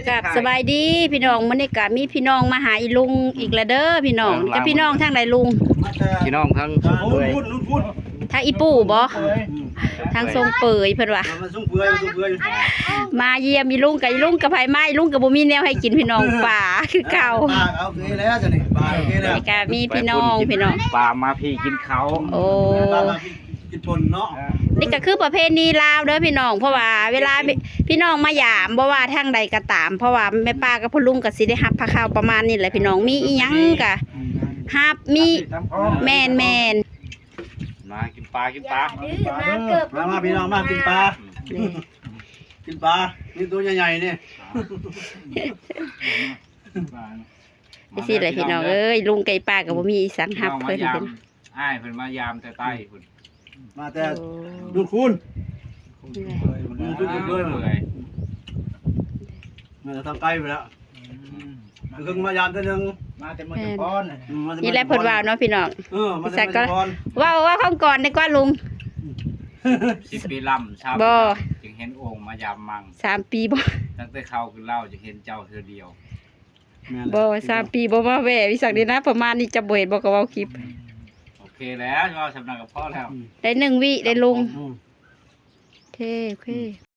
ກາບສະບາຍດີພີ່ນ້ອງ ມື້ນີ້ກະມີພີ່ນ້ອງມາຫາອີລຸງອີກແລ້ວເດີພີ່ນ້ອງ. ຈະພີ່ນ້ອງທາງໃດລຸງ? ພີ່ນ້ອງທາງ ທາງອີປູ່ບໍ? ທາງຊົງເປີຍເພິ່ນວ່າ ມາຊົງເປີຍ ມາຊົງເປີຍ ມາຢ້ຽມອີລຸງ ກະອີລຸງກະໃຜມາ ອີລຸງກະບໍ່ມີແນວໃຫ້ກິນພີ່ນ້ອງ ປາຄືເກົ່າ. ປາໂອເຄແລ້ວ ນີ້ກະມີພີ່ນ້ອງ ພີ່ນ້ອງ ປາມາພີ້ກິນເຂົ້າ. ໂອ້ ກິນປົນເນາະ. ນີ້ກະຄືປະເພນີລາວເດີພີ່ນ້ອງ ເພາະວ່າເວລາພີ່ນ້ອງມາຢາມ ບໍ່ວ່າທາງໃດກະຕາມ ເພາະວ່າແມ່ປ້າກັບພໍ່ລຸງກະຊິໄດ້ຮັບພາເຂົ້າປະມານນີ້ແຫຼະພີ່ນ້ອງ. ມີອີ່ຫຍັງກະຮັບ ມີ ແມ່ນໆ. ມາກິນປາ ກິນປາ ມາເກີບ ມາ ມາພີ່ນ້ອງ ມາກິນປາ ກິນປາ ມີໂຕໃຫຍ່ໆນີ້. ຈັ່ງຊີ້ແຫຼະພີ່ນ້ອງເອີຍ ລຸງກັບປ້າກະບໍ່ມີອີ່ສັງຮັບເພິ່ນ. ອ້າຍເພິ່ນມາຢາມແຕ່ໃຕ້ພຸ້ນ ມາແຕ່ ໂອ້ ລຸງຄູນ ລຸງຄູນເລີຍ ມາແຕ່ເຖິງທາງໄກພຸ້ນແຫຼະ. ເພິ່ນມາຢາມເທື່ອໜຶ່ງ ມາແຕ່ເມືອງຈຳພອນ. ນີ້ແຫຼະເພິ່ນເວົ້າເນາະພີ່ນ້ອງ. ເອີ ມາແຕ່ເມືອງຈຳພອນ. ເວົ້າ ເວົ້າຄຳກ່ອນດີກວ່າລຸງ. ສິບປີລຳ ຊາວປີລຳ ຈຶ່ງເຫັນໂອ່ງມາຢາມມັງ. ສາມປີບໍ? ຕັ້ງແຕ່ເຂົ້າຂຶ້ນລາວຈຶ່ງເຫັນເຈົ້າເທື່ອດຽວ. ແມ່ນແຫຼະ ບໍ່ ສາມປີບໍ່ມາແວ່ວິສັງເດນະ ປະມານນີ້ຈະບໍ່ເຫັນບໍ່ກະເວົ້າຄລິບ. ໂອເຄແລ້ວ ເວົ້າສ່ຳນັ້ນກະພໍແລ້ວ. ໄດ້ໜຶ່ງວິໄດ້ລົງ. ໂອເຄ ໂອເຄ.